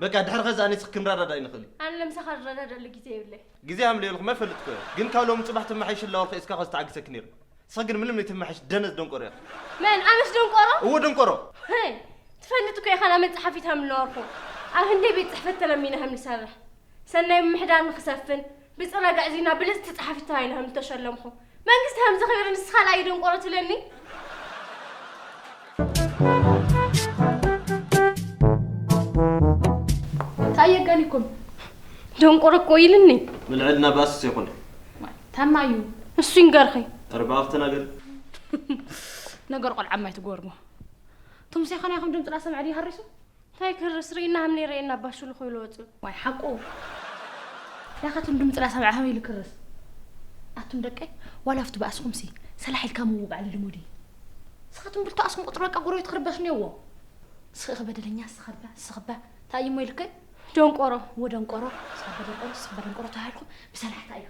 በቃ ድሕሪ ኸዚ ኣነ ንስኺ ክንረዳዳእ ኣይንኽእል እዩ። ኣነ ለምሳኻ ዝረዳደሉ ግዜ የብለይ። ግዜ ኣምልየልኩም ኣይፈልጥኩ እየ። ግን ካብ ሎሚ ጽባሕ ትመሓይሽ ኣለዋ ኸ እስካ ኸዚ ተዓግሰኪ ነይሩ። ንስኺ ግን ምንም ዘይትመሓይሽ ደነዝ ደንቆሮ ኢኺ። መን ኣነስ ደንቆሮ? እዎ ደንቆሮ። ሄይ ትፈልጥ እኮ ኢኻ ናመን ጸሓፊት ሃም ነበርኩ። ኣብ ህንደይ ቤት ጽሕፈት ተለሚነ ሃም ንሰርሕ። ሰናይ ምምሕዳር ንክሰፍን ብጽረ ግዕዝይና ብልጽቲ ጸሓፊት ተባሂለ ሃም ዝተሸለምኩ። መንግስቲ ሃም ዝኽብር ንስኻ ላዩ ደንቆሮ ትለኒ? እንታይ የጋኒኩም? ደንቆሮ እኮ ኢልኒ። ምልዕልና ባስስ ይኹን። ታማ እዩ። እሱ ይንገርኺ። ኣርባዕተ ነገር። ነገር ቆልዓ ማይ ትጎርሞ። ትምሴ ኸና ይኹም ድምፅና ሰምዐ ድዩ ሃሪሱ? እንታይ ክርስ ርኢና ሃም ነይረ ኢና ባሽሉ ኮይሉ ወፅኡ። ዋይ ሓቁ። ዳኸትም ድምፅና ሰምዐ ሃም ኢሉ ክርስ። ኣቱም ደቀይ ዋላ ኣብቲ ባእስኹም ሲ ሰላሕ ኢልካ ምውጋዕ ልልሙድ እዩ። ስኻትም ብልቶ ኣስኹም ቁፅሪ በቃ ጎረቤት ክርበሽ ነዎ። ስኺ በደለኛ ስኸባ ስኸባ እንታይ እዩ ሞ ኢልከ? ደንቆሮ። ወደንቆሮ ስኸባ ደንቆሮ ስኸባ ደንቆሮ ተባሂልኩም ብሰላሕታ እዩ።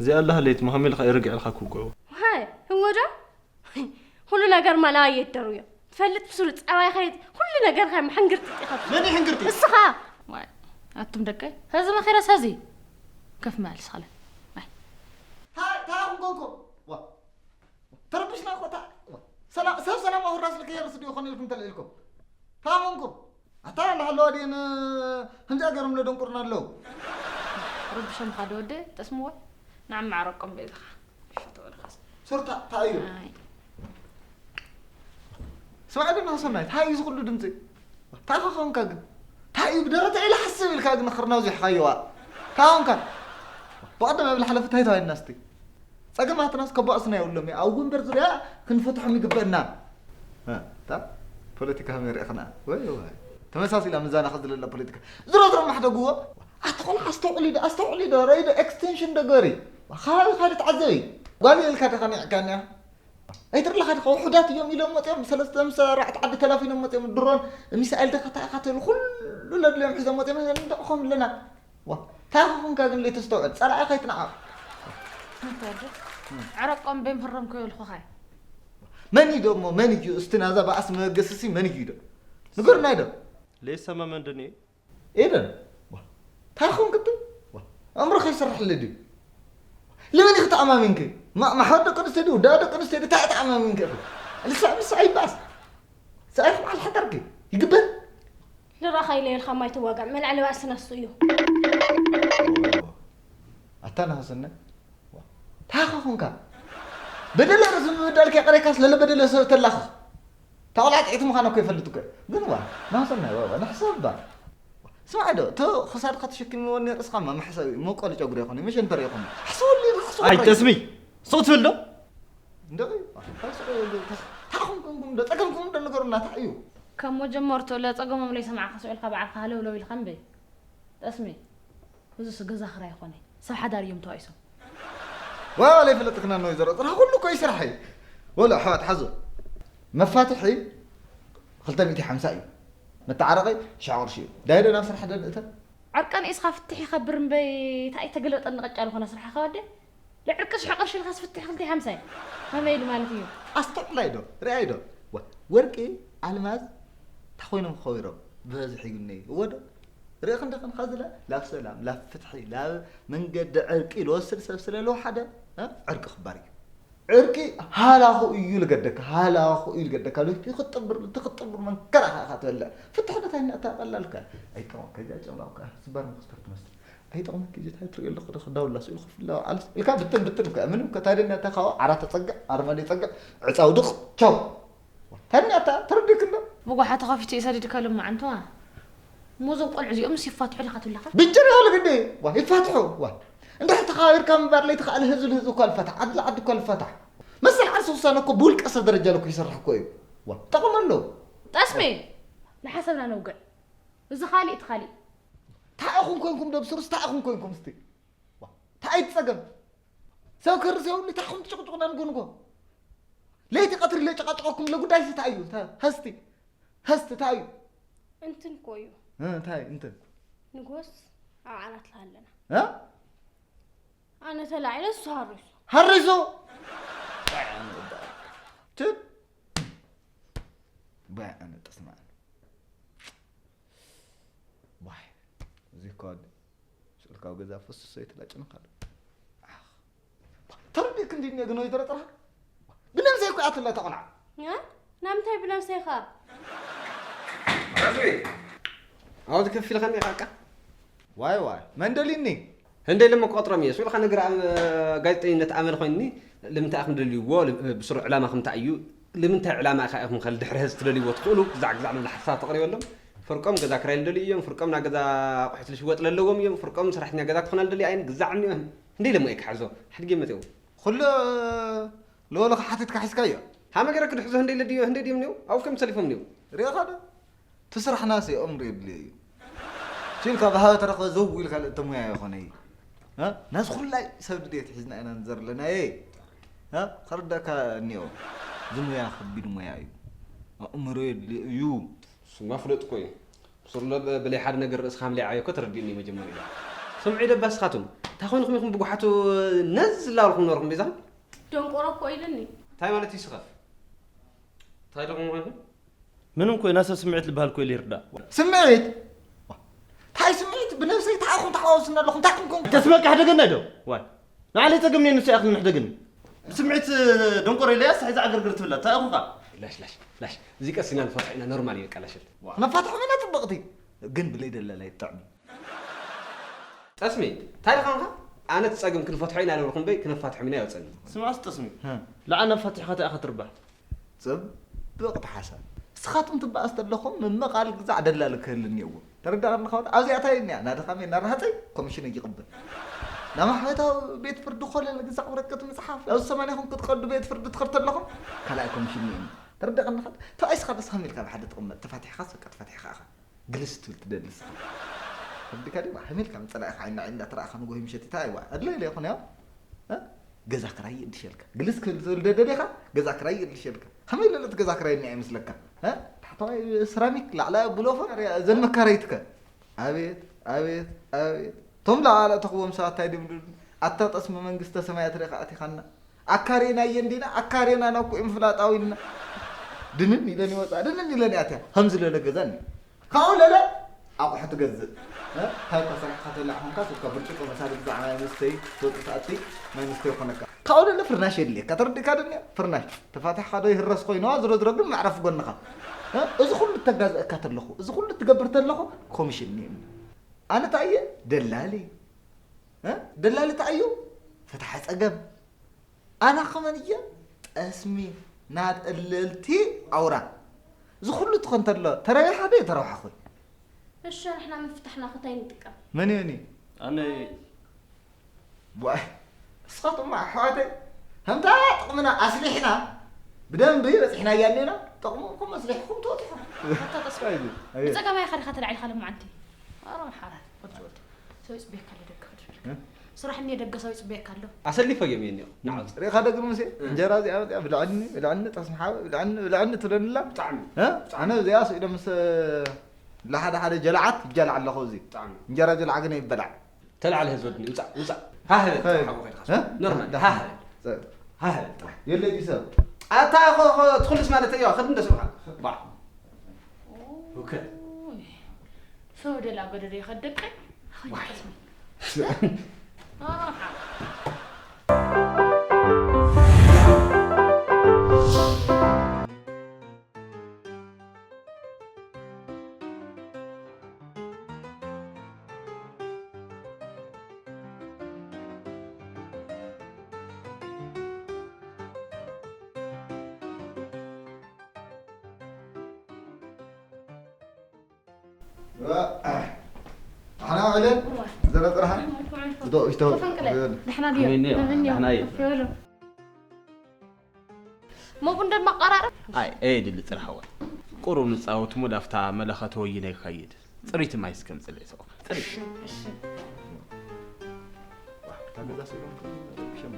እዚኣ ኣላ ሃለይት መሃሜል ኸ ይርግዕ ኢልካ ክውግዑ። ሃይ ህወዳ ኩሉ ነገር ማላዋ የደሩ እዮም። ትፈልጥ ብስሩ ጸባይ ኸይት ኩሉ ነገር ኸም ሕንግርቲ ኢኻ። መን እዩ ሕንግርቲ? እስኻ። ዋይ ኣቱም ደቀይ ኸዚ መኺረስ ኸዚ ከፍ ማልስ ኸለ። ዋይ። ታይ ታይ ኹንኮንኮ? ዋ ተረብሽና እኮ ታ ዋ ሰላም ሰብ ሰላም ኣውራስ ልከ የርስ ዲዩ ኾን ኢልኩም ተልኢልኩም። ታይ ኹንኩም? ኣታ ላሃለዋ ዲን ህንዛ ገርም ለደንቁርና ኣለዉ። ረብሾም ኻደ ወደ ጠስምዋ ንዓም ማዕረቆም ቤትኻ። ሽቶ ወልኻስ። ሱርታ ታይ እዩ? ኣይ። ስማዕ ድማ ሰናይ ታይ እዩ ዝኹሉ ድምፂ? ታይ ኸኾንካ ግን? ታይ እዩ ብደረታ ኢለ ሓስብ ኢልካ ግን ኽርናው ዚሕኻዮዋ? ታይ ኾንካ? ብቐደም ኣብ ዝሓለፈ ታይ ተባሂልና እስቲ? ጸገማትናስ ከባእስና የብሎም እዩ። ኣብ ወንበር ዙርያ ክንፈትሖም ይግበእና። እ፣ እታ ፖለቲካ ከመይ ርኢኽና? ወይ ወይ። ተመሳሲላ ምዛና ከዚ ለላ ፖለቲካ። ዝሮ ዝሮ ማሕደግዎ። ኣቲ ቆልዓ ኣስተውዕሊ ዶ፣ ኣስተውዕሊ ዶ፣ ረይ ዶ፣ ኤክስቴንሽን ዶ ገሪ። ኻባቢ ካደ ተዓዘቢ። ጓል ኢልካ ዶ ኸኒዕካ እኒኣ? ኣይትርለኻ ዶ ውሑዳት እዮም ኢሎም መፅኦም፣ ሰለስተ ምስ ኣርባዕተ ዓዲ ተላፊኖም መፅኦም፣ ድሮን ሚሳኤል ዶ ኸታ ኢኻ ትብል፣ ኩሉ ለድልዮም ሒዞም መፅኦም፣ ንደቕኾም ኣለና። ዋ፣ እንታይ ኾንካ ግን ለይተስተውዕል? ጸላኢ ከይትንዓቕ። እንታይ ዶ? ዕረቆም በይም ህሮም ከይበልኹኻ። መን እዩ ዶ እሞ? መን እዩ? እስቲ ናዛ ባእስ መበገሲ ሲ መን እዩ ዶ? ንገሩና ዶ? ليس ما من دني. ኤደን፣ ዋ፣ እንታይ ኾንክ እቲ? ዋ፣ ኣእምሮ ከይሰርሕልህ ድዩ? ለመን ኢኺ ተኣማሚንኪ? ማ-፣ ማሕበር ደቂ ኣንስትዮ ድዩ? ውዳበ ደቂ ኣንስትዮ ድዩ? እንታይ ተኣማሚንኪ ኢኺ? ልሳዕ፣ ልሳዕ ይባስ። ሰኣይኹም ዓል ሓዳርኪ ይግበር። ልራኻ ኢለ ኢልካ ማይ ትዋጋዕ፣ መልዓሊ ባእስና እሱ እዩ። ኣታ ናሃሰናይ፣ ዋ፣ ታኻ ኾንካ። በደለ ርእሲ ምብዳልካ ቀሬካስ ለለ በደለ ሰብ ተላኽኽ። ታቆላዕ ጥዒት ምዃና እኮ ይፈልጥ እኮ። ግን ዋ፣ ናሃሰናይ፣ ዋ፣ ዋ፣ ንሕሰብ ባ። ስማዕ ዶ፣ እቶ ክሳድካ ተሸኪምዎ ኔር እስኻ ማ መሕሰቢ፣ መቆሊ ጨጉሪ ይኹን፣ መሸንተር ይኹን። ሕሰበሉ፣ ሕሰበሉ። ኣይ፣ ተስሚ፣ ሱቕ ትብል ዶ? እንደ፣ ታኹም፣ ኩምኩም ዶ፣ ጸገምኩም ዶ ንገሩና፣ እንታይ እዩ? ከም መጀመርቶ ለጸገሞም ለይሰማዕካ ስዑልካ ባዕልካ ሃለውለው ኢልካ እምበይ። ጠስሚ፣ እዚስ ገዛ ክራይ ኣይኮነ፣ ሰብ ሓዳር እዮም ተባኢሶም። ዋ፣ ለይፈለጥክና ነው ይዘሮ፣ ጥራ ኩሉ እኮ ይስራሕ እዩ። ወላ ኣሕዋት ሓዙ። መፋትሒ ክልተ ሚእቲ ሓምሳ እዩ። መተዓረቂ ሽሕ ቅርሺ እዩ። ዳይዶ ናብ ስራሕ ዶ ንእተን? ዕርቀን ኢስኻ ፍትሕ ይኸብር እምበይ፣ እንታይ ተገለጠኒ ቀጫ ዝኾነ ስራሕኻ ወደ? ልዕርቂ ሽሕ ቅርሺ ኢልካ ስፍትሕ ክልተ ሓምሳይ። ከመይ ኢሉ ማለት እዩ? ኣስተውዕላይ ዶ? ርኣይ ዶ? ወ-፣ ወርቂ፣ ኣልማዝ፣ እንታይ ኮይኖም ክኸው ይሮም? ብበዝሒ ይግነዩ። እወ ዶ? ርኢኽ እንደ ኸንኻ ዝለ? ላብ ሰላም፣ ላብ ፍትሒ፣ ላብ መንገዲ ዕርቂ ልወስድ ሰብ ስለ ለውሓደ፣ እ? ዕርቂ ክባር እዩ። ዕርቂ ሃላኹ እዩ ልገደካ፣ ሃላኹ እዩ ልገደካ። ልክ ክትጥብር፣ ትክጥብር መንከራኻ ኢኻ ትበልዕ። ፍትሒ ዶ እንታይ እናእታ ቀላልካ? ኣይጠቕመካ፣ እዚኣ ጨምላቑካ፣ ስባር መኽስተር ትመስል። ኣይጠቕመካ፣ እዚ እንታይ ትሪኦ ኣለኹ፣ ዶ ክዳውላ ስኢሉ ክፍላ፣ ዓለስ ኢልካ ብትን ብትን እኮ። ምንም እኮ ታዲያ እናእታ ካብኡ ዓራት ተጸግዕ፣ ኣርማድዮ ጸግዕ፣ ዕጻ ውድቕ፣ ቻው። ታዲያ እናእታ ተረዲእክ እንዶ? ብጓሓ ተኸፊቱ እዩ ሰዲድካ ሎማዓንቲ፣ ዋ። እሞ እዞም ቆልዑ እዚኦምስ ይፋትሑ ዲኻ ትብለኻ? ብጭር ያለ ግዲ፣ ዋ፣ ይፋትሑ፣ ዋ። እንድሕር ተኸባቢርካ ምንባር ለይተኻእለ ህዝቢ ንህዝቢ እኳ ልፋታሕ፣ ዓዲ ለዓዲ እኳ ልፋታሕ። መሰል ዓርሲ ውሳነ እኮ ብውልቀ ሰብ ደረጃ እኮ ይሰርሕ እኮ እዩ። ዋ፣ ጠቕሚ ኣለዎ። ጠስሚ፣ ንሓሳብና ነውግዕ። እዚ ካሊእ፣ እቲ ካሊእ። እንታይ ኢኹም ኮንኩም ዶ ብስሩስ እንታይ ኢኹም ኮንኩም እስቲ? ዋ፣ እንታይ እዩ እቲ ጸገም? ሰብ ክህርስ የብሉ፣ እንታይ ኢኹም ትጭቕጭቑና ንጎ ንጎ? ለይቲ ቀትሪ ለጨቓጨቐኩም ለጉዳይሲ እንታይ እዩ? ተ-፣ ሀስቲ፣ ሀስቲ እንታይ እዩ? እንትን እኮ እዩ። እ፣ እንታይ እንትን? ንጎስ ኣብ ዓራት ኣለና። እ? ኣነ ተላዒለ እሱ ሃሪሱ። ሃሪሱ? ባይ ኣነ ወዳ። ትብ። ባይ ኣነ ጥስማን። ዋይ፣ እዚ እኮ ወዲ ስእልካዊ ገዛ ፈስሶ ይትላጭንካ ኣሎ። ኣኽ። ተረዲእክ እንዲ እኒኦ ግን ወይ ተረጥራ? ብነብሰይ እኮ እያ ትብላ እታ ቆልዓ። እ? ናምንታይ ብነብሰይ ኸ? ኣዚ፣ ኣብዚ ከፊልካ እኒኻ እካ? ዋይ ዋይ፣ መን ደልዩኒ? ህንደይ ለመ ቆጥሮም እየ። ስኡልካ ነገር ኣብ ጋዜጠኝነት ኣመል ኮይንኒ፣ ልምንታይ ኢኹም ደልይዎ? ል-፣ ብስሩ ዕላማ ክምታይ እዩ? ልምንታይ ዕላማ ኢኻ ኢኹም ከል ድሕሪ ህዝ ትደልይዎ ትኽእሉ? ግዛዕ ግዛዕ ንብል ሓሳብ ተቕሪበሎም። ፍርቆም ገዛ ክራይ ልደልዩ እዮም። ፍርቆም ና ገዛ ኣቑሑት ልሽወጥ ለለዎም እዮም። ፍርቆም ሰራሕተኛ ገዛ ክኾና ልደልዩ ኣየን ግዛዕ እኒኦ። ህንደይ ለመ እየ ክሓዞ። ሕድጌ መጤው። ኩሉ ለወሎ ሓቲትካ ሒዝካዮ? ሃመ ገረ ክድሕዞ ህንደይ ለድዮ፣ ህንደይ ድዮም እኒኦ? ኣብኡ ከም ሰሊፎም እኒኦ። ሪኢኻ ዶ? እቲ ስራሕናስ እኦም ዶ የድልዮ እዩ? ቺልካ ብሃወ ተረኽበ ዘው ኢልካ ልእተ ሙያ ይኾነ እዩ። እ? ናዚ ኩላይ ሰብ ድሌት ሒዝና ኢና ንዘር ኣለና። እ? እ? ከረዳእካ እኒኦ። እዚ ሙያ ከቢድ ሙያ እዩ። ኣእምሮ የድልዮ እዩ። እሱማ ፍለጥ እኮ እዩ። ብስሩ ለ-፣ በለይ ሓደ ነገር ርእስኻ ምለይ ዓዮ እኮ ተረዲኡኒ መጀመርያ። ስምዑ ደባ ንስኻትኩም። እንታይ ኮይንኩም ኢኹም ብጓሓቱ ነዝ ዝላበልኩም ነበርኩም ቤዛኹም? ደንቆሮ እኮ ኢሉኒ። እንታይ ማለት እዩ ስኸፍ? እንታይ ኢልኩም ኮይንኩም? ምንም ኮይና ሰብ ስምዒት ዝበሃል እኮ የለ ይርዳእ። ስምዒት? እንታይ ስምዒት? ብነብሰይ እንታይ ኢኹም ተሓዋውስና ኣለኹም? እንታይ ኢኹም ኮንኩም? ተስመካ ሕደገና ዶ? ዋይ። ንዓለይ ጸገም ነይ ንሱ ኢኻ ምሕደግኒ። ብስምዒት ደንቆሮ ኢለያ ሳሒዛ ዕግርግር ትብላ። እንታይ ኢኹም ከ? ላሽ፣ ላሽ፣ ላሽ። እዚ ቀስ ኢና ንፈትሖ ኢና፣ ኖርማል እዩ በቃ ላሸት። ነፋትሖም ኢና ጽብቕቲ። ግን ብለይ ደላላ ይጥዕም። ጠስሚ፣ እንታይ ኢልካ ኢኻ? ኣነ እቲ ጸገም ክንፈትሖ ኢና ዝበልኩ እምበይ ክነፋትሖም ኢና ይወጸኒ። ስማዕስ ጠስሚ፣ ሀ። ለዓና ፋቲሕኻ እንታይ ኢኻ ትርባሕ? ጽብቕቲ ሓሳብ። ንስኻትኩም ትበኣስ ተለኹም ምምቓል ግዛዕ ደላሊ ክህሉ እኒአዎ። ተረዳእካ ኣለኻ? ኣብዚኣ እንታይ እኒኣ? ናድኻመይ እናራሃፀይ ኮሚሽን ይቕበል። ናብ ማሕበታዊ ቤት ፍርዲ ኮለል ግዛዕ ወረቀት ምፅሓፍ። ኣብ ሰማንያኹም ክትቀዱ ቤት ፍርዲ ትኸድ ተለኹም ካልኣይ ኮሚሽን እኒአኒ። ተረዳእካ ኣለኻ? ተባኢስኻ ደስ ከሚልካ ብሓደ ትቕመጥ። ተፋቲሕኻስ በቃ ተፋቲሕኻ ኢኻ። ግልስ ትብል ትደሊ ንስኻ። ወዲካ ድዩ? ከመይ ኢልካ ምጸላእካ ዓይኒ ንዓይኒ እንዳተራእኻ ንጎሂ ምሸት እንታይ ኣይዋ። ኣድለ ኢለ ይኹን ያው። እ? ገዛ ክራይ ይእድሸልካ። ግልስ ክብል ትብል ዶ ደሊኻ? ገዛ ክራይ ይእድሸልካ። ከመይ ኢለ እቲ ገዛ ክራይ እኒኣ ይመስለካ? እ? ታሕተዋይ ስራሚክ፣ ላዕላይ ብሎፎ፣ እዘን መካረይትከ? ኣቤት፣ ኣቤት፣ ኣቤት። እቶም ለዓለ ተኽዎም ሰባት እንታይ ድዮም ዝብሉ? ኣታ ጠስሚ መንግስተ ሰማያት ርኢኻ ኣቲኻና። ኣካሬና እየን ዲና? ኣካሬና ናኩ እንፍላጣዊ ኢልና። ድንን ኢለን ይወፃ፣ ድንን ኢለን ይኣትያ። ከምዚ ለለ ገዛ እኒኦ። ካብኡ ለለ ኣቑሑ ትገዝእ። እ? እንታይ እኳ ሰሪሕካ ተላዕ ኾንካ፣ ስብካ ብርጭቆ መሳሊ ግዛዕ ማይ መስተይ፣ ወፂ ተኣቲ ማይ መስተይ ይኾነካ። ካብኡ ለለ ፍርናሽ የድልየካ። ተረዲእካ ዶ እኒኦ? ፍርናሽ። ተፋቲሕካ ዶ ይህረስ ኮይንዋ፣ ዝሮ ዝሮ ግን መዕረፊ ጎንኻ። እ? እዚ ኩሉ እተጋዝአካ ተለኹ፣ እዚ ኩሉ ትገብር ተለኹ፣ ኮሚሽን እኒኦኒ። ኣነ እንታይ እየ? ደላሊ። እ? ደላሊ እንታይ እዩ? ፈታሒ ጸገም። ኣነ ከመን እየ? ጠስሚ፣ ናጠለልቲ ኣውራ። እዚ ኩሉ ትኾን ተሎ፣ ተረቢሓ ዶ የተረብሓ ኾይ? እሺ፣ ንሕና ምፍታሕና ከ እንታይ ንጥቀም? መን እዩ እኒ? ኣነ ዋይ፣ ንስኻትኩም ኣሕዋተይ፣ ከምታ ጥቕምና ኣስሊሕና፣ ብደንቢ በፂሕናያ እኒና፣ ጥቕምኩም ኣስሊሕኩም ትወጥሑ። ኣታ ተስፋ፣ እንታይ እዩ? ኣቤት። ብጸጋማይ ኢኻ ዲኻ ተላዒልካ ሎማዓንቲ? ኣረ፣ ሓራር፣ ወዲ ወዲ። ሰው ይጽበየካ ኣሎ ደገ፣ ወዲ ወዲ። እ? ስራሕ እኒኦ ደገ ሰው ይጽበየካ ኣሎ። ኣሰሊፈዮም እየ እኒኦ። ንዓው። ሪኢኻ ደግ ሙሴ? እ። እንጀራ እዚኣ መፂኣ፣ ብልዕኒ፣ ብልዕኒ፣ ጠስሚ ሓወይ፣ ብልዕኒ፣ ብልዕኒ ትብለኒ ኣላ። ብጣዕሚ። እ? ብጣዕሚ። ኣነ እዚኣ ስኢለ ምስ፣ ለሓደ ሓደ ጀላዓት ይጀላዕ ኣለኹ እዚ። ብጣዕሚ። እንጀራ ጀላዕ ግን ይበላዕ። ተላዓል ህዝቢ ወድኒ፣ ውፃእ፣ ውፃእ። ሃህ በል፣ ኸይ-፣ ሓቦ ከይድካ። እ? ኖርማል፣ ዳ-፣ ሃህ በል። ጸ-፣ ሃህ በል፣ ጥራሕ። የለ ዲሰ? ኣታ፣ ኾ-፣ ኾ-፣ ትኹልስ ማለት እዮ፣ ኸድ እንደ ሰብኻ። ባዕ። ውከት። ኦይ። ሰው ደላ ገደደ ይኸደቀ። ዋይ። ኸይተስሚ። ኣራሓ። ኣሕና ውዕለን እዋ። ዘረጥራሃ እዋ፣ እዋ፣ እዋ። ዝዶ እሽቶ ፈንቅለ፣ ውዕል። ደሕና ድዮ? ከመይ እኒኦ? ከመይ እኒኦ? ደሕና እየ። ከፍ ይበሉ። ሞቡ እንደማቀራረብ። ኣይ፣ ኤ ድሊ ጽርሐዋ። ቁሩብ ንጻወት እሞ ዳፍታ መለኸ ተወይነ ይኸይድ። ጽሪት ማይ እስከምጽልእ ሰው። ጽሪት። እሺ፣ እሺ። ዋ፣ እታ ገዛ ስእሎም ከ ረብሸም።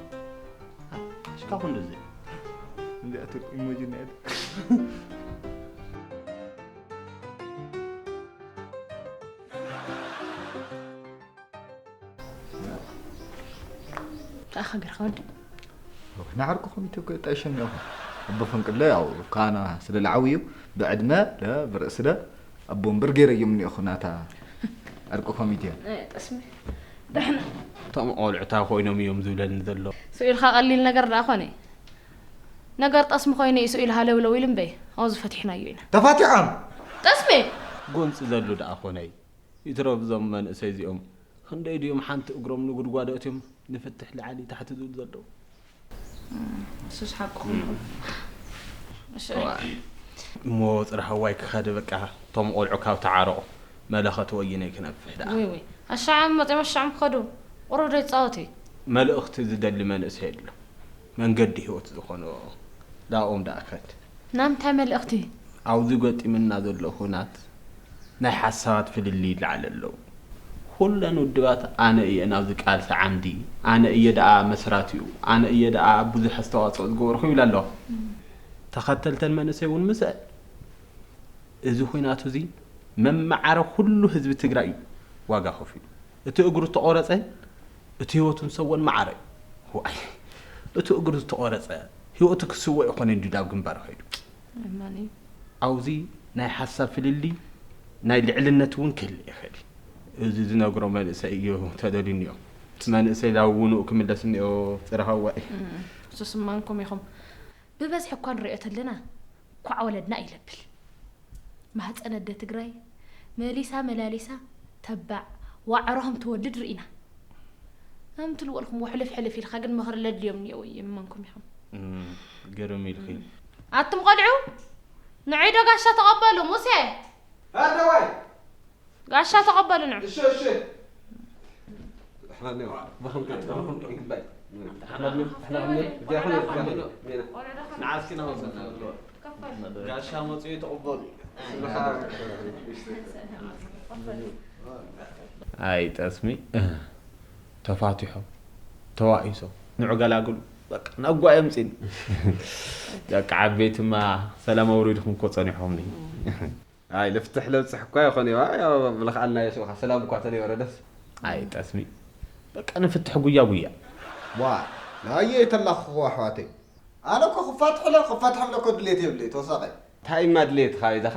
አ፣ ሽካ ኩ እንደዚ። እንዲኣቱ ኢሞጂ ናይ ተኣኻ ገርኻ ወዲ። ናዓርኩ ኮሚቴ እኮ የጣይሸም እኒኦኹ። ኣቦ ፈንቅለ ያው ካና ስለ ለዓብዩ ብዕድመ ለ ብርእሲ ለ ኣቦ እምበር ገይረዮም እኒኦኹ ናታ። ዕርቂ ኮሚቴ። ጠስሚ ደሕና። እቶም ቆልዑ እንታይ ኮይኖም እዮም ዝብለኒ ዘሎ? ስኢልካ ቀሊል ነገር ደኣ ኮነ። ነገር ጠስሚ ኮይነ እዩ ስኢል ሃለውለው ኢሉ እምበይ። ኣብዚ ፈቲሕናዮ ኢና። ተፋቲሖም። ጠስሚ! ጎንፂ ዘሉ ደኣ ኮነይ። ይትረፍ እዞም መንእሰይ እዚኦም ክንደይ ድዮም ሓንቲ እግሮም ንጉድጓድ ኣእትዮም ንፍትሕ ላዕሊ ታሕቲ ዝብሉ ዘለዉ? እሱስ ሓቅኹም ኢኹም። እሺ። እሞ ፅርሃዋይ ክኸደ በቃ እቶም ቆልዑ ካብ ተዓረቑ መለኸት ወይነይ ክነፍሕ ደኣ። ወይ ወይ ኣሻዓም መፅኦም ኣሻዓም ክኸዱ ቁሩብ ዶ ይፃወቱ እዩ። መልእኽቲ ዝደሊ መንእሰይ ኣሎ መንገዲ ህይወት ዝኾኖ ዳኦም ደኣ ክኸድ። ናምንታይ መልእኽቲ? ኣብዚ ገጢምና ዘሎ ኩናት ናይ ሓሳባት ፍልልይ ይለዓል ኣለዉ። ኩለን ውድባት ኣነ እየ ናብዚ ቃልሲ ዓምዲ፣ ኣነ እየ ደኣ መስራቲኡ፣ ኣነ እየ ደኣ ብዙሕ ኣስተዋፅኦ ዝገበርኩ ይብላ ኣለዋ። ተኸተልተን መንእሰይ እውን ምስአን። እዚ ኩናት እዚ መመዓረ ኩሉ ህዝቢ ትግራይ እዩ ዋጋ ከፊሉ። እቲ እግሩ ዝተቆረፀ እቲ ህይወቱ ንሰወን መዓረ እዩ። ዋይ እቲ እግሩ ዝተቆረፀ ህይወቱ ክስወ ይኾነ እንዲ ናብ ግንባር ኸይዱ። እማን እዩ። ኣብዚ ናይ ሓሳብ ፍልልይ ናይ ልዕልነት እውን ክህልእ ይኽእል እዩ። እዚ ዝነግሮ መንእሰይ እዩ ተደልዩኒ እዮም። እቲ መንእሰይ ናብ ውኑኡ ክምለስ እኒኦ ፅረ ሃዋይ። እሱስ እማንኩም ኢኹም። ብበዝሒ እኳ ንሪኦ ተለና ኳዕ ወለድና እዩ ለብል። ማህፀን ኣደ ትግራይ መሊሳ መላሊሳ ተባዕ ዋዕሮ ከም ትወልድ ርኢና። ከም ትልወልኩም ሕልፍ ሕልፍ ኢልካ ግን ምኽሪ ለድልዮም እኒኦ ወይ የመንኩም ኢኹም። ግርም ኢልኺ። ኣቱም ቆልዑ ንዒዶ ጋሻ ተቐበሉ። ሙሴ ኣደዋይ ጋሻ ተቐበሉ ንዑ። እሺ እሺ እሕና እኒኦ ብኸም ቀጥ ብኸም ይግባይ እሕና እኒኦ እዚኣ ኸም ይግባይ ሜና ንዓስኪ ናወሰና ጋሻ መፅኡ ተቐበሉ። ኣይ ጠስሚ ተፋቲሖም ተዋኢሶም ንዑ ገላግሉ በቃ ነጓ የምፅን በቃ ዓበይትማ ሰላም ኣውሪድኩም እኮ ፀኒሖምኒ። ኣይ ልፍትሕ ለብፅሕ እኳ ይኾን እዋ ያው ብልኽኣልና የስኡኻ ሰላም እኳ ተለይወረደስ። ኣይ ጠስሚ በቃ ንፍትሕ ጉያ ጉያ። ዋ ናየ የተላኽኹ ኣሕዋተይ ኣነ እኮ ክፋትሕለ ክፋትሐምለ እኮ ድሌት የብለይ ተወሳኸ። እንታይ እማ ድሌትኻ ይዛኻ?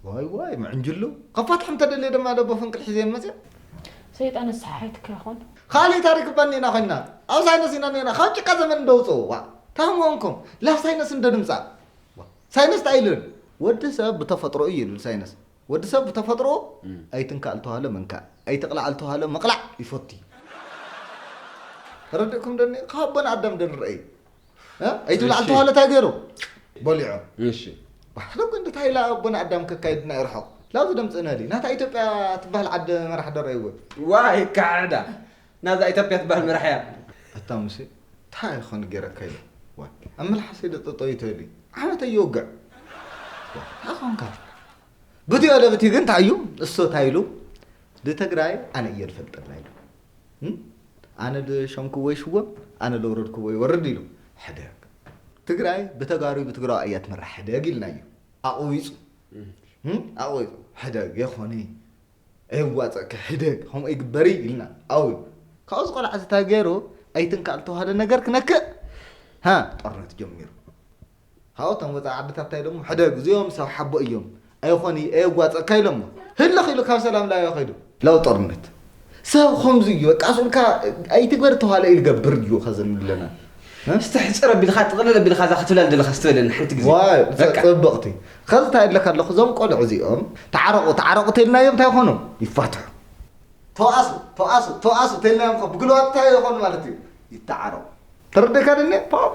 ዋይ ዋይ ምዕንጅሉ። ከፋትሖም ተደልየ ድማ ደቦ ፍንቅል ሒዘ መፅእ። ሰይጣን ንስሓ ሓይትካ ይኾን። ካልእ ታሪክ እባ እኒና ኮይና ኣብ ሳይነስ ኢና እኒና ካብ ጭቃ ዘመን እንደውፅኡ ዋ ታሞንኩም ላብ ሳይነስ እንደ ድምፃ ሳይነስ እንታይ ኢሉን ወዲ ሰብ ብተፈጥሮ እዩ ይብል ሳይነስ ወዲ ሰብ ብተፈጥሮ ኣይትንካእ ልተዋለ ምንካእ ኣይትቕላዕ ልተዋለ ምቕላዕ ይፈቱ እዩ ተረዲእኩም ደኒ ካብ ኣቦና ኣዳም ደንረአዩ ኣይትብላዕ ተባሃለ እንታይ ገይሩ በሊዖ እሺ ባሕሎም ግን እንታይ ኢላ ኣቦና ኣዳም ከካይድና ይርሕቕ ላብዚ ደምፅእና ሊ ናታ ኢትዮጵያ ትበሃል ዓዲ መራሕ ደረይዎ ዋይ ካዕዳ ናዛ ኢትዮጵያ ትበሃል መራሕ እያ ኣታ ሙሴ እንታይ ይኾን ገይረካ ኢለ ኣብ መልሓሰይ ደጠጠዩ ተሊ ዓመት ኣይወግዕ እንታይ ኾንካ ብትዮ ለብቲ ግን እንታይ እዩ እሶ እንታይ ኢሉ ንትግራይ ኣነ እየ ዝፈልጠላ ኢሉ ኣነ ዝሸምክዎ ይሽወም ኣነ ዘውረድክዎ ይወርድ ኢሉ ሕደግ ትግራይ ብተጋሩ ብትግራዋ እያ ትምራሕ ሕደግ ኢልናዮ ኣቕዊፁ ኣቕዊፁ ሕደግ የኾነ ኣየዋፀእካ ሕደግ ከምኡ ይግበሪ ኢልና ኣው ካብዚ ቆልዓ እዚ እንታይ ገይሩ ኣይትንካእ ዝተባሃለ ነገር ክነክእ ሃ ጦርነት ጀሚሩ ካብኡ እቶም ወፃኢ ዓድታት እንታይ ኢሎሞ ሕደግ እዚኦም ሰብ ሓቦ እዮም ኣይኾን ኣየዋፀእካ ኢሎሞ ህልኽ ኢሉ ካብ ሰላም ላዮ ከይዱ ላው ጦርነት ሰብ ከምዚ እዩ በቃ ስኡልካ ኣይትግበር ተባሃለ እዩ ዝገብር እዩ ከዘንብለና እስቲ ሕፅር ኣቢልካ ጥቕልል ኣቢልካ እዛ ክትብላ ዝደለኻ ስትበለኒ ሓንቲ ግዜ ዋይ በቃ። ፅብቕቲ ከዚ እንታይ ኣለካ ኣለኹ እዞም ቆልዑ እዚኦም ተዓረቑ ተዓረቑ ተልናዮም እንታይ ይኾኑ ይፋትሑ ተዋኣሱ ተዋኣሱ ተዋኣሱ ተልናዮም ከ ብግልባጥ እንታይ ይኾኑ ማለት እዩ ይተዓረቑ ተረደካ ደለ ፓው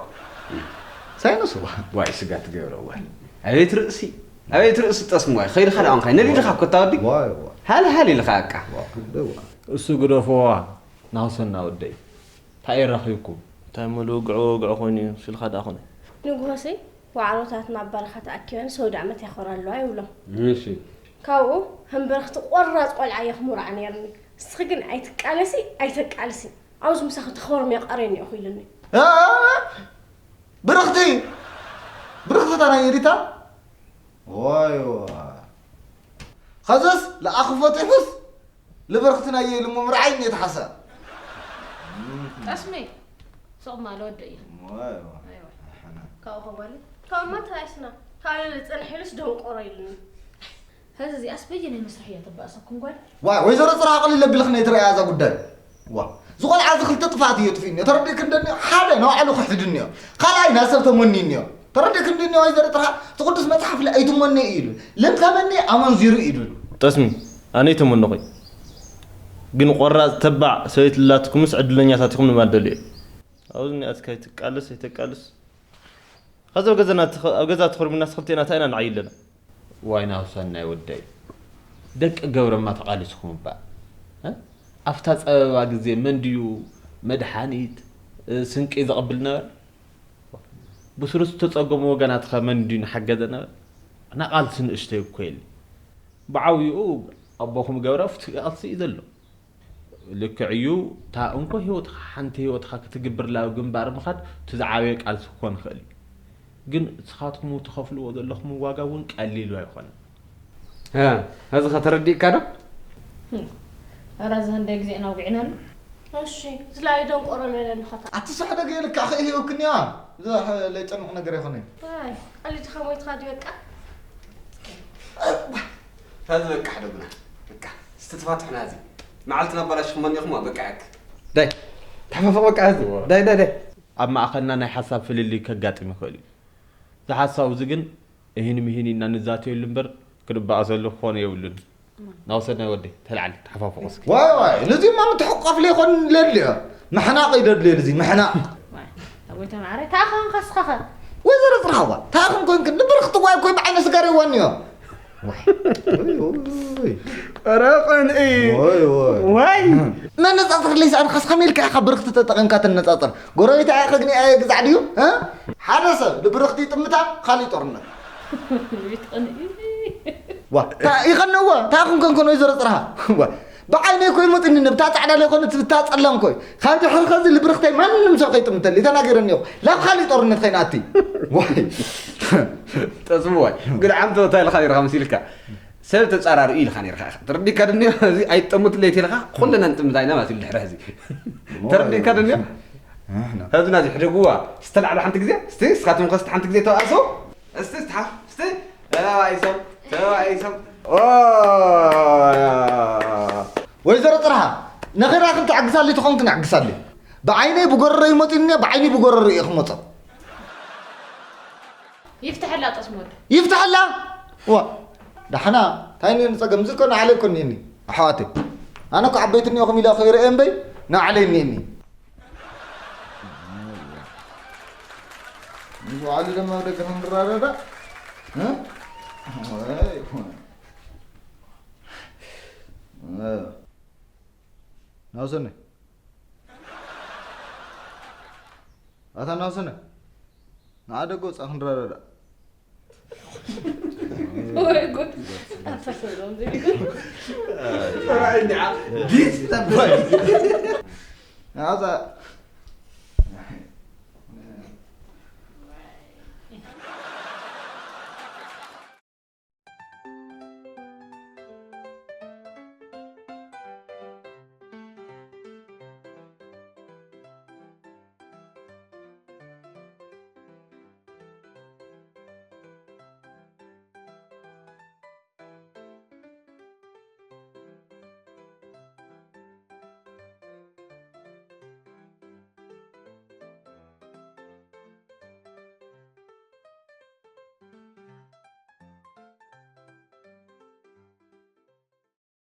ሳይነሱ ዋይ ስጋ ትገብረ ዋይ ኣቤት ርእሲ ኣቤት ርእሲ ጠስሙ ዋይ ኸይድኻ ደኣ ንኻይ ነዲድኻ እኮ እታ ወዲ ዋይ ዋይ ሃለ ሃለ ኢልኻ በቃ ዋይ እሱ ግደፎዋ ናውሰና ወደይ እንታይ ረኺብኩም? እንታይ እሞ ልውግዑ ወግዑ ኮይኑ እዩ ስልካ ደኣ ኮነ። ንግሆሲ ዋዕሮታት ናብ በረኻ ተኣኪበን ሰውዲ ዓመት የኽብራ ኣለዋ ይብሎም። እሺ። ካብኡ ከም በረኽቲ ቆራፅ ቆልዓ እየ ክምርዓ ነይርኒ። ንስኺ ግን ኣይትቃለሲ ኣይተቃልሲ ኣብዚ ምሳኺ ተኽብሮም የቐርየኒ እኹ ኢሉኒ። እ፣ እ፣ እ፣ ብርኽቲ ብርኽቲ እታ ናይ ኤዲታ ዋይ ዋይ ኸዘስ ለኣኽፎ ጢሑስ ልበርክትና እየ ኢሉ ምምርዓይ እኔ ተሓሳ ጠስሚ ሱቕ ማለ ወደ እዩ ዋይ ዋይ ኣይዋ ኣሕና ካብኡ ከጓሊ ካብማ ተባኢስና ካብ ልዕሊ ፅንሕ ኢሉስ ደንቆሮ ኢሉኒ። ከዚ እዚኣስ በየናይ መስርሕ እያ ተባእሰኩም ጓል? ዋ ወይዘሮ ፅራ ቀሊል ኣቢልክ ናይ ትረኣያ እዛ ጉዳይ። ዋ ዝቆልዓ እዚ ክልተ ጥፋት እዮ ጥፊእኒ ተረዲእክ እንደኒ ሓደ ንባዕሉ ክሕድኒ እዮ ካልኣይ ናብ ሰብ ተሞኒኒ እዮ ተረዲእክ እንደኒ ወይዘሮ ጥራ እቲ ቅዱስ መፅሓፍ ለ ኣይትሞኒ እዩ ኢሉ ለምታመኒ ኣመንዚሩ እዩ ኢሉ ጠስሚ ኣነ ኣይተመነኹይ ግን ቆራፅ ተባዕ ሰበይቲ ላትኩምስ ዕድለኛታት ኢኹም ንማል ደልየ ኣብዚ ኒኣትካ ኣይትቃለስ ኣይተቃልስ ኸዚ ኣብ ገዛና ትኸ- ኣብ ገዛ ተኸርሚና ስኽልቴና እንታይ ኢና ንዓይ ኣለና ዋይ ናሁሰናይ ወደይ ደቂ ገብረማ ተቓሊስኹም እባ እ? ኣብታ ጸበባ ግዜ መን ድዩ መድሓኒት እ፣ ስንቂ ዘቐብል ነበር ብስሩ ዝተጸገሙ ወገናትኸ መን ድዩ ንሓገዘ ነበር ኣና ቃልሲ ንእሽተይ እኮ የለ ብዓብይኡ ኣቦኹም ገብረ ፍትሒ ቃልሲ እዩ ዘሎ ልክዕ እዩ እታ እንኮ ህይወትኻ ሓንቲ ህይወትኻ ክትግብር ላብ ግንባር ምኻድ እቲ ዝዓበየ ቃልሲ ክኾን ይኽእል እዩ ግን ንስኻትኩም ትኸፍልዎ ዘለኹም ዋጋ እውን ቀሊሉ ኣይኮነን። እዚ ኸ ተረዲእካ ዶ? ኣረ እዚ ክንደይ ግዜ ኢና ውግዒናሉ። እሺ ዝላይ ደንቆሮ ለለኒ ኸታ ኣቲ ስሕደ ገይርካ ከይህብክንያ ለይጨንቕ ነገር ኣይኮነን ኣይ ቀሊድኻ ሞይትኻ ድዩ በቃ ታዚ በቃ ሕደጉና በቃ ስትትፋትሑና እዚ መዓልቲ ናባላሽኹም መኒኹም በቃ ያክ ዳይ ተሓፋፈቕ በቃ ሕዚ ዳይ ዳይ ዳይ ኣብ ማእኸልና ናይ ሓሳብ ፍልልይ ከጋጥም ይኽእል እዩ። እዚ ሓሳብ እዚ ግን እሂን ምሂን ኢልና ንዛተየሉ እምበር ክንበኣሰሉ ክኾነ የብሉን። ናውሰናይ ወደይ ተልዓል ተሓፋፍቑ እስኪ። ዋይ ዋይ ነዚማ ምትሕቋፍ ለይኮን ለድልዮ ምሕናቕ ይደድልዮ እዚ ምሕናቕ ኣቦይታ ማዕረ ተኣኸን ከስኸኸ ወይዘሮ ፅርሃዋ ተኣኸን ኮንክን ንብርኽቲ ዋይ ኮይ ብዓይነ ስጋር ይዋንዮ ኧረ ቐንኢ ወይ ወይ ወይ መነፃፅር ለይሰኣን ኻስ ከመይ ኢልካ ኢኻ ብርኽቲ ተጠቒምካ ተነፃፅር ጎረቤት ኣያ ከግኒ ኣየ ግዛዕ ድዩ ሓደ ሰብ ንብርኽቲ ጥምታ ካሊእ ጦርነት ይኸነዎ ታኹም ከንከኖ ይዘረ ፅርሃ ብዓይነይ ኮይ መፅኒ ነብታ ፃዕዳ ለይኮነ ትብታ ፀላም ኮይ ካብ ድሕሪ ከዚ ልብርኽተይ ማንም ሰብ ከይጥምተል ተናገረኒ ኹ ላብ ካሊእ ጦርነት ከይንኣቲ ዋይ ጠስምዋይ ግድዓም ተወታ ኢልካ ነርካ መሲልካ ሰብ ተጻራሪ ኢልካ ነርካ ኢኻ ተረዲካ ድንዮ እዚ ኣይጠሙት ለይቲ ኢልካ ኩለና ንጥምት ኣይና ማለት ድሕሪ ሕዚ ተረዲካ ድንዮ ህዝና እዚ ሕደግዋ ስተልዓሉ ሓንቲ ግዜ እስቲ እስኻትኩም ከስቲ ሓንቲ ግዜ ተባእሱ እስቲ እስቲ ሓፍ እስቲ ተባኢሶም ተባኢሶም ወይዘሮ ጥርሃ ነኺራ ክንትዕግሳሊ ትኾን ክንዕግሳሊ ብዓይነይ ብጎረሮ ይመፅኒ ብዓይኒ ብጎረሮ እየ ክመፆ ይፍትሐላ ጠስሞዶ ይፍትሐላ ዋ ዳሕና እንታይ እኒኦ ንፀገም እዚ እኮ ንዓለይ እኮ እኒኒ ኣሕዋተይ ኣነ እኮ ዓበይቲ እኒኦኹም ኢለ ከይረአ እምበይ ንዓለይ እኒኒ ምስ በዓሉ ድማ ደገ ክንራረዳ ናውሰነ ኣታ ናውሰነ ንዓደ ጎፃ ክንረዳዳ ወይ ጉድ ኣታ ሰሎም ዘይብል ናውፃ